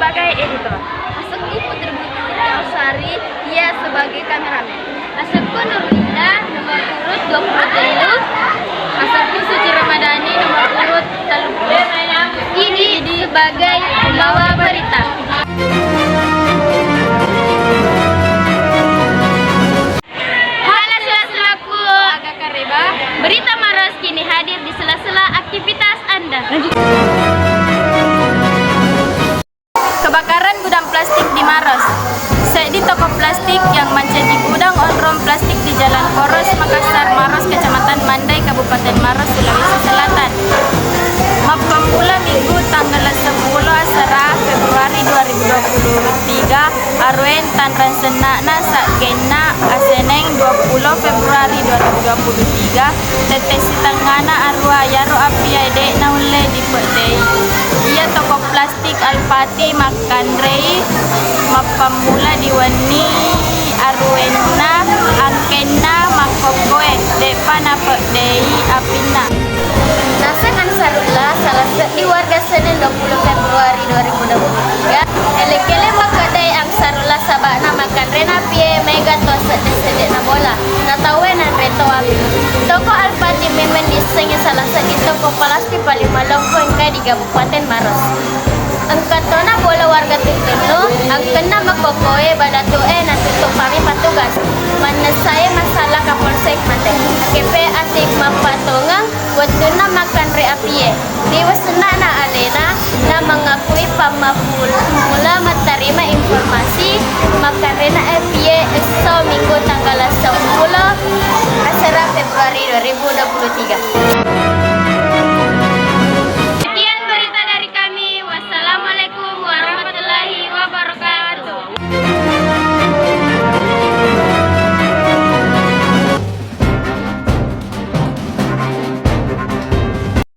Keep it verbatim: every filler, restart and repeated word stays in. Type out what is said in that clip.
Sebagai editor. Asekku Putri Budi Sari, ia sebagai kameramen. Asekku Nurlinda, nomor urut dua puluh telu. Asekku Suci Ramadhani, nomor urut telu puluh. Ini sebagai pembawa berita. Halo sela-selaku, aga kareba. Berita Maros kini hadir di sela-sela aktivitas Anda. Kebakaran gudang plastik di Maros. Seddi toko plastik yang menjadi gudang onrong plastik di Jalan Poros, Makassar, Maros, Kecamatan Mandai, Kabupaten Maros, Sulawesi Selatan. Mappammula Minggu tanggal seppulo asera Februari dua ribu dua puluh tiga, arueng tanrang senna'na, sa'genna, aseneng dua puluh Februari dua ribu dua puluh tiga, tette sitengngana arua, iyaro apie de' naulle dipeddei. Iya toko plastik Alfati makkanrei mappammula di wenni aruenna angkenna makkokkoe, de'pa napeddei apinna. Naseng Ansarullah, salah seddi warga Senen dua puluh Februari dua ribu dua puluh tiga, ele-kele makkedae Ansarullah saba'na makkanrena apie maega to sedde-seddena bola, na tauwe nanre to api. Toko Alfati memeng dissengngi salah seddi toko plastik paling maloppo engkae di Kabupaten Maros. Engka tona bola warga tuttunnu, angkenna makkokkoe badatu'e natutuppami patugas. Mannessae massala Kapolsek Mandai. A K P asik mappattongeng wettunna makkanre apie. Ri wessenna'na alena, na mengakui pammappul-, mula mattarima informasi makkanrena apie esso Minggu tanggal